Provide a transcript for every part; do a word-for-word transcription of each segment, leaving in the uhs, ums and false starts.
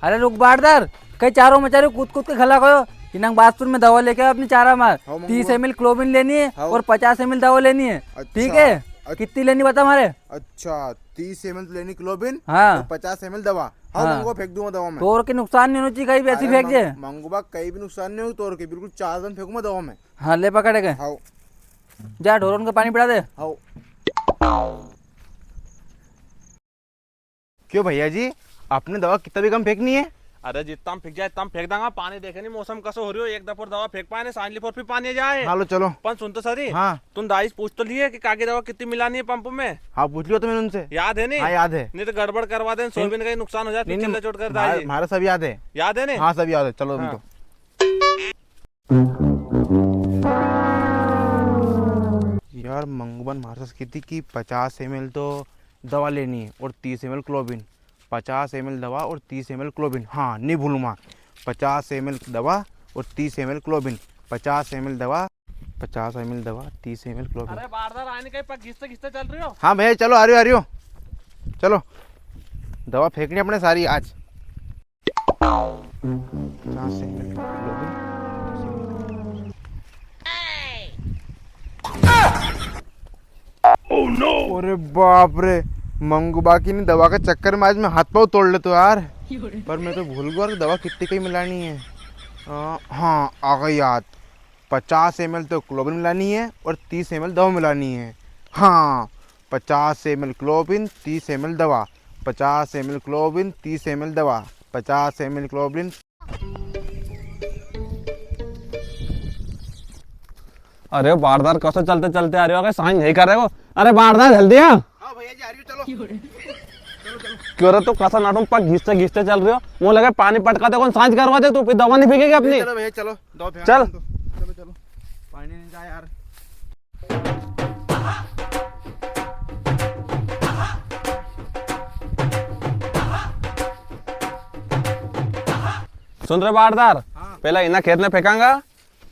अरे रुक बारदार, कई चारो मचारो कूद कूद के खला गयो। इनांग बाजपुर में दवा लेके आओ अपनी चारा मार। हाँ, मंगू बा। तीस एम एल क्लोबिन लेनी है हाँ। और पचास एम एल दवा लेनी है। अच्छा, ठीक है? अच्छा। कितनी लेनी बता मारे। अच्छा, तीस एम एल लेनी क्लोबिन हाँ। और पचास एम एल दवा। हाँ, हाँ। मंगू बा फेंक दूंगा दवा में। तोर के नुकसान नी होना चाहिए कई भी ऐसी अरे फेंक मंग-, जे। मंगू बा कई भी नुकसान नी हो तोर के, बिल्कुल चार दन फेंकूंगा दवा में। हाँ, ले पकड़ के। हाँ। जा, ढोरन को पानी पिला दे। हाँ। क्यों भैया जी, अपने दवा कितना भी कम फेंकनी है? अरे, जितना हम फेंक जाए, इतना हम फेंक दांगा। पानी देखे नी, मौसम कसो हो रियो, एक दफोर दवा फेंक पाए ने, सांझली फोर फिर पानी जाए। हाँ, लो, चलो। पण सुन तो सरी। हाँ। तुम दाई से पूछ तो लिए कि काकी दवा कितनी मिलानी है पंप में? हाँ, पूछ लियो तो मैंने उनसे। याद है नी? हाँ, याद है। नी तो गड़बड़ करवा दे, सोयाबीन का ही नुकसान हो जाए, फिर नहीं, नहीं, चिल्ला चोट कर दाई। हमारे सब याद है। याद है नी? हाँ, सब याद है। चलो, तुम हाँ। तो। यार, मंगू बा ने म्हारे से की थी कि पचास एम एल तो दवा लेनी है और तीस एम एल क्लोबिन। पचास एम एल दवा और तीस एम एल क्लोबिन। हाँ, नी भूलूंगा। पचास एम एल दवा और तीस एम एल क्लोबिन। पचास एम एल दवा, पचास एम एल दवा, तीस एम एल क्लोबिन। अरे बारदार, आने कई पग घिसते घिसते चल रहे हो? हाँ भैया, चलो, आ रही हो, आ रही हो। चलो, दवा फेंकनी अपने सारी आज। पचास एम एल क्लोबिन। Oh no! अरे बाप रे, मंगू बा की नी दवा के चक्कर में आज मैं हाथ पाँव तोड़ लेतो यार। पर मैं तो भूल गयो कि दवा कितनी कई मिलानी है। अ, हाँ, आ गई याद। पचास एम एल तो क्लोबिन मिलानी है और तीस एम एल दवा मिलानी है। हाँ, पचास एम एल क्लोबिन, तीस एम एल दवा, पचास एम एल क्लोबिन, तीस एम एल दवा, पचास एम एल क्लोबिन। अरे बारदार, कसो चलते चलते आ रहे हो, अगर साइन नहीं कर रहे हो। अरे बारदार, जल्दी आ। हाँ भैया जी, आ रही हूँ, चलो। क्यों रे, तू कसा नाटो में पग घिसते घिसते चल रहे हो? वो लगे पानी पटका दे, कौन सांझ करवा दे तू, फिर दवा नहीं फेंकेगी अपनी। चलो भैया, चलो, दो फेंक चल। दो। चलो, चलो, पानी नहीं जाए यार। सुन रे बारदार, हाँ। पहला इना खेत में फेंकांगा,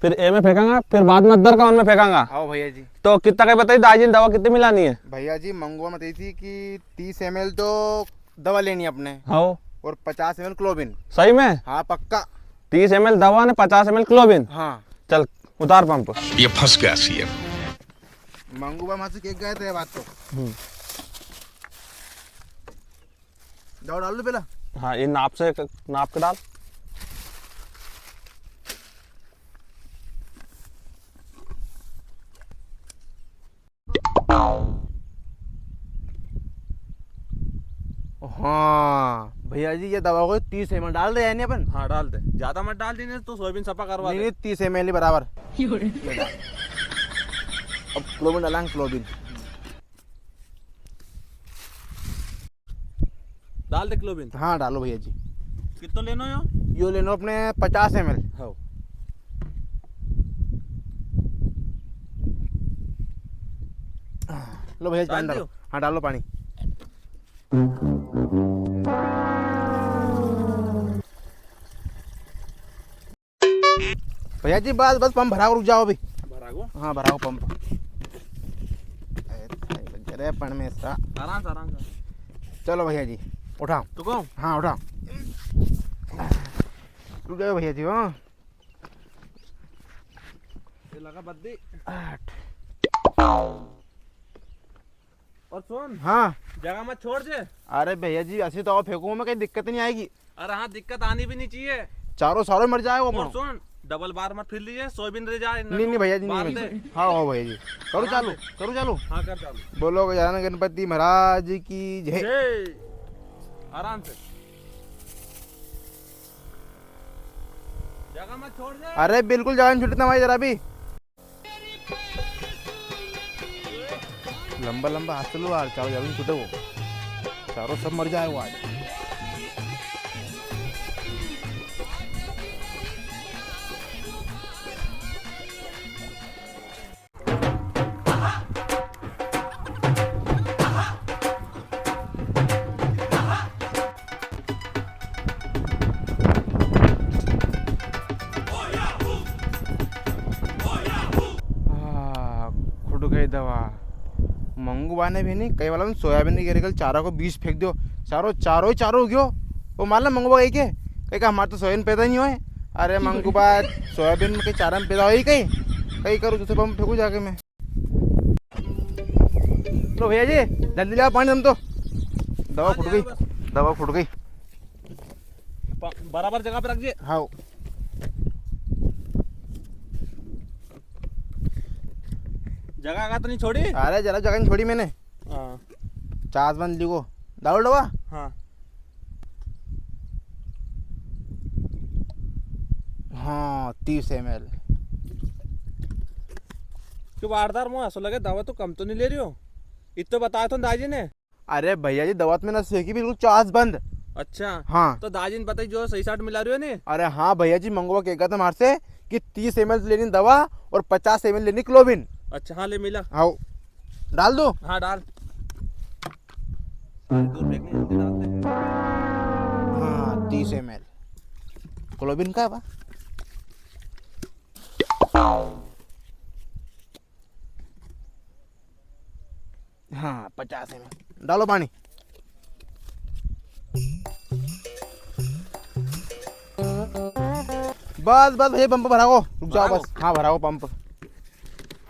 फिर ए में फेंकांगा, फिर बाद में अदर का उनमें फेंकांगा। हाँ भैया जी। तो कितना का बताई दाजी ने दवा कितनी मिलानी है? भैया जी, मंगू बा ने बताई थी कि तीस एम एल तो दवा लेनी है अपने। हाँ। और पचास एम एल क्लोबिन। सही में? हाँ, पक्का। तीस एम एल दवा ने पचास एम एल क्लोबिन। हाँ। चल, उतार पंप। ये फंस गया सीएम। मंगू बा मां से केक गए थे ये बात तो। हम्म। दवा डाल दो पहला। हाँ, ये नाप से, नाप के डाल। हाँ भैया जी, ये दवा को तीस एम एल डाल दे यानी अपन। हाँ, डाल दे, ज्यादा मत डाल देने तो सोयाबीन सफा करवा नहीं, दे। नहीं, तीस एम एल ही बराबर। ये डाल। अब क्लोबिन डालांगे, क्लोबिन। डाल दे क्लोबिन। हाँ, डालो भैया जी। कितो लेनो यो? यो लेनो अपने पचास एम एल। हाँ। लो भैया जी, डाल पानी डालो। दियो? हाँ, डालो पानी। भैया जी, बस, बस, पंप भराओ, रुक जाओ अभी। भराओ? हाँ, भराओ पंप। अरे, अरे, पण में सा। आराम से, आराम से। चलो भैया जी, उठाओ। तू कौन? हाँ, उठाओ। रुक जाओ भैया जी, हाँ। ये लगा बद्दी। आठ। और सुन। हाँ। जगह मत छोड़ जे। अरे भैया जी, ऐसी तो फेंकूं मैं, कहीं दिक्कत नहीं आएगी। अरे हाँ, दिक्कत आनी भी नहीं चाहिए। चारों सारों मर जाएगा और अपना। सुन, डबल बार मत फिर लीजे, सोयाबीन रह जाए। नहीं, नहीं भैया जी, नहीं, बार नहीं। दे। हाँ, हाँ भैया जी। करूँ आराम चालू, से। करूँ चालू। हाँ, कर चालू। बोलो गजानन गणपति महाराज की जय। जय। आराम से। जगह मत छोड़ दे। अरे बिल्कुल जगह नहीं छूटना भाई, जरा भी। लंबा लंबा हाथ चलो यार, चारों जगह छूटे वो, चारों सब मर जाए वो आज। आ, खुट गई दवा। मंगू बा ने भी नी, कई वाला ने सोयाबीन के घेरे कल चारा को बीज फेंक दियो, चारो, चारो ही चारो हो गयो। वो मालूम मंगू बा कई के, कई का हमारे तो सोयाबीन पैदा नहीं होए। अरे मंगू बा, सोयाबीन में कई चारा में पैदा होई कई, कई करूँ दूसरे पंप फेंकू जाके मैं। लो भैया जी, जल्दी लाओ पानी, हम तो दवा फूट गई, दवा फूट गई। प-, बराबर जगह पे रख दे। हाँ। जगह का तो नहीं छोड़ी? अरे जरा जगह नहीं छोड़ी मैंने। हाँ। चास बंद लिखो। डालो दवा। हाँ। हाँ, तीस एम एल। क्यों बारदार, मुँह ऐसा लगे दवा तो कम तो नहीं ले रही हो? इतना बताया था दाजी ने। अरे भैया जी, दवा तो मैंने ऐसी फेंकी बिल्कुल चास बंद। अच्छा। हाँ। तो दाजी ने बताई जो सही साट मिला रही हो नी? अरे हाँ भैया जी, मंगू बा कह गया था मार से कि तीस एम एल लेनी दवा और पचास एम एल लेनी क्लोबिन। अच्छा, हाँ, ले मिला। हाँ, डाल दो। हाँ, डाल। सारी दूर फेंकनी, जल्दी डाल दे। हाँ, तीस एम एल। क्लोबिन का है बा? हाँ, पचास एम एल। डालो पानी। बस, बस भैया, पंप भराओ। रुक जाओ भराओ। बस। हाँ, भराओ पंप।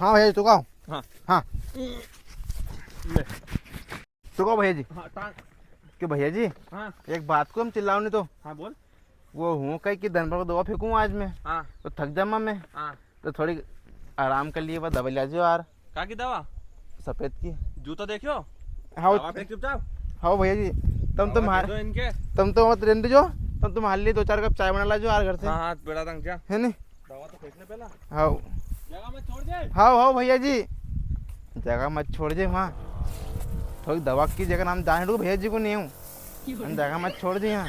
हाँ भैया जी, चुकाओ। हाँ। हाँ। ले। चुकाओ भैया जी। हाँ, टांग। क्यों भैया जी? हाँ। एक बात को हम चिल्लाओ नहीं तो। हाँ, बोल। वो हूँ कई कि दिन भर को दवा फेंकूँ आज मैं। हाँ। तो थक जामा मैं। हाँ। तो थोड़ी आराम कर लिए, वो दवा ले जो यार। का की दवा? सफेद की। जूता देखियो? हाँ, दवा फेंक चुपचाप। हाँ भैया जी, तम तो दवा मार, दे दो इनके। तम तो मत रहने दो, तम तो मार लिए दो चार कप चाय बना ला जो यार घर से। हाँ, हाँ, बेड़ा तंग जा। है नी? दवा तो फेंकने पहला। हाँ। जगह मत छोड़ दे। हाँ, हाँ भैया जी, जगह मत छोड़ दे वहाँ। थोड़ी दवा की जगह नाम जाने दो भैया जी को नहीं हूँ। हम जगह मत छोड़ दे यहाँ।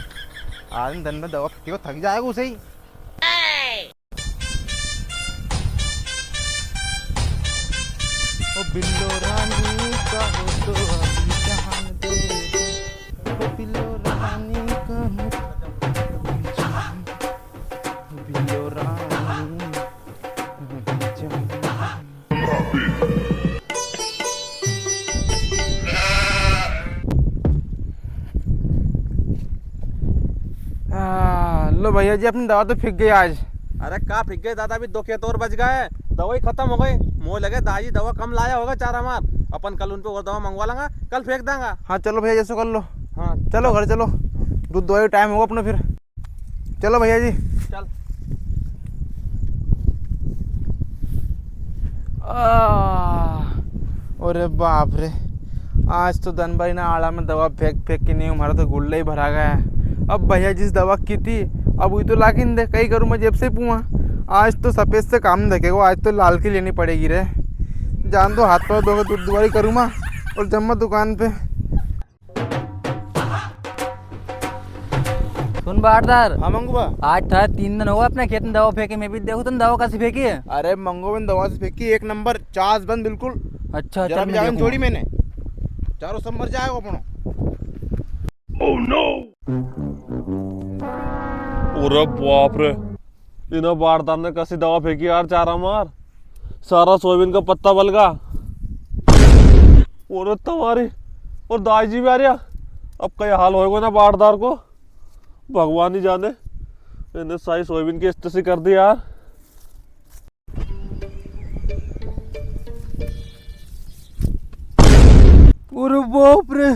आज दिन में दवा फेंको, थक जाएगा उसे ही। ओ बिल्लो रानी का हो तो अभी जान दे दे। ओ बिल्लो रानी का हो तो अभी जान दे दे। बिल्लो रानी, अभी जान दे दे। आ, लो भैया जी, अपनी दवा तो फिक गई आज। अरे का फिक गई दादा, अभी दो खेत और बच गए, दवा ही खत्म हो गई। मोह लगे दाजी दवा कम लाया होगा चारा मार, अपन कल उन पे और दवा मंगवा लांगा, कल फेंक दांगा। हाँ चलो भैया, जैसे कर लो। हाँ। चलो घर चलो, दूध दवाई टाइम होगा अपना फिर। चलो भैया जी। चल। आ, अरे बाप रे, आज तो दन भर इना आला में दवा फेंक फेंक के नहीं, हमारा तो गुल्ला ही भरा गया है। अब भैया जिस दवा की थी, अब वही तो लाके नहीं दे, कई करूँ मैं जेब से ही पूआ। आज तो सफेद से काम नहीं देखेगा, आज तो लाल की लेनी पड़ेगी रे। जान दो, हाथ पर दो दूध दुआरी करूँ मैं और जब मैं दुकान पे। सुन बारदार। हाँ मंगू बा। आज थारे तीन दिन हो गए अपने खेत में दवा फेंके, मैं भी देखो तुम दवा कैसे फेंकी है। अरे मंगू बा, दवा से फेंकी एक नंबर, चास बंद बिल्कुल। अच्छा, अच्छा, जरा भी मैं जान देखूंगा। छोड़ी मैंने, चारों सब मर जाएगा अपनो। Oh no! अरे बाप रे, इन्हें बारदार ने कैसी दवा फेंकी यार, चारा मार, सारा सोयाबीन का पत्ता बलगा। और तमारी, और दाई जी भी आ रहा। अब कई हाल होएगा ना बारदार को, भगवान ही जाने। इन्हें सारी सोयाबीन की स्थिति कर दी यार। अरे बाप रे,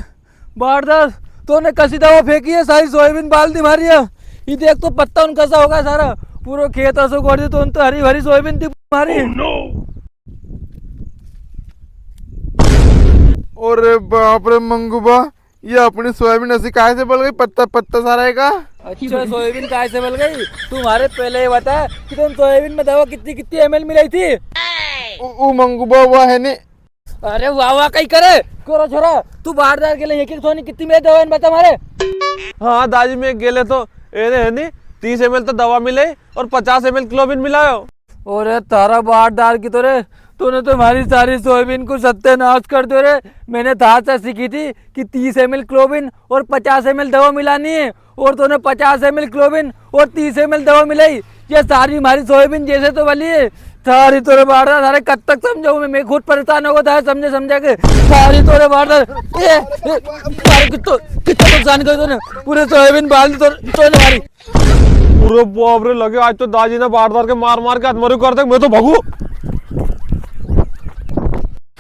बारदार, तूने कसी दवा फेंकी है, सारी सोयाबीन बाल दी मारी है। ये देख तो पत्ता उन कसा होगा सारा, पूरा खेत असो कर दियो, तो उन तो हरी भरी सोयाबीन थी मारी। Oh no! अरे बाप रे मंगू बा, ये अपनी सोयाबीन ऐसी काय से बल गई, पत्ता पत्ता सारा है का? अच्छा, सोयाबीन काय से बल गई? तुम्हारे पहले ये बता कि तुम सोयाबीन में दवा कितनी कितनी एम एल मिलाई थी? ओ, ओ मंगू बा, वा है ने। अरे वाह वाह, कई करे कोरा छोरा, तू बारदार के लिए एक एक सोनी कितनी में दवा है बता मारे। हाँ दाजी, मैं गेले तो एने है नी, तीस एम एल तो दवा मिले और पचास एम एल क्लोबिन मिलायो। अरे थारा बारदार की तो रे, तूने तो हमारी सारी सोयाबीन को सत्यानाश कर दियो रे। मैंने थार से सीखी थी कि तीस एम एल क्लोबिन और पचास एम एल दवा मिलानी है, और तूने पचास एम एल क्लोबिन और तीस एम एल दवा मिलाई। ये सारी हमारी सोयाबीन जैसे तो बली है, थारी तोरे बाटदार, थारे कद तक समझाऊं मैं, मैं खुद परेशान होगा थारे समझे समझा के। थारी तोरे बाटदार, ए, ए, थारे कितो, कितो नुकसान कर तूने, पूरे सोयाबीन बाल दी तो, तूने मारी। अरे बाप रे, लगे आज तो दाजी ने बाटदार के मार मार के आत्महत्या कर दे, मैं तो भागू।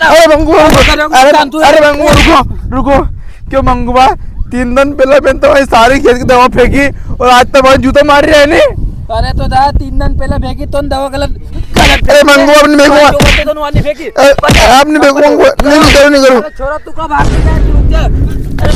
अरे मंगू, अरे, अरे मंगू, रुको, रुको। क्यों मंगू बा, तीन दिन पहले मैंने तो भाई सारे खेत की दवा फेंकी और आज तो भाई जूता मार रहे हैं नी। अरे तो दा, तीन दिन पहले फेंकी तो दवा गलत, गलत अरे मंगू, अपने फेंकू। तो वाली फेंकी। अरे, अपने फेंकू, मंगू, नहीं, नहीं करूँ, नहीं करूँ। अरे छोरा, तू कब भाग के जाए, तू रुक जा। अरे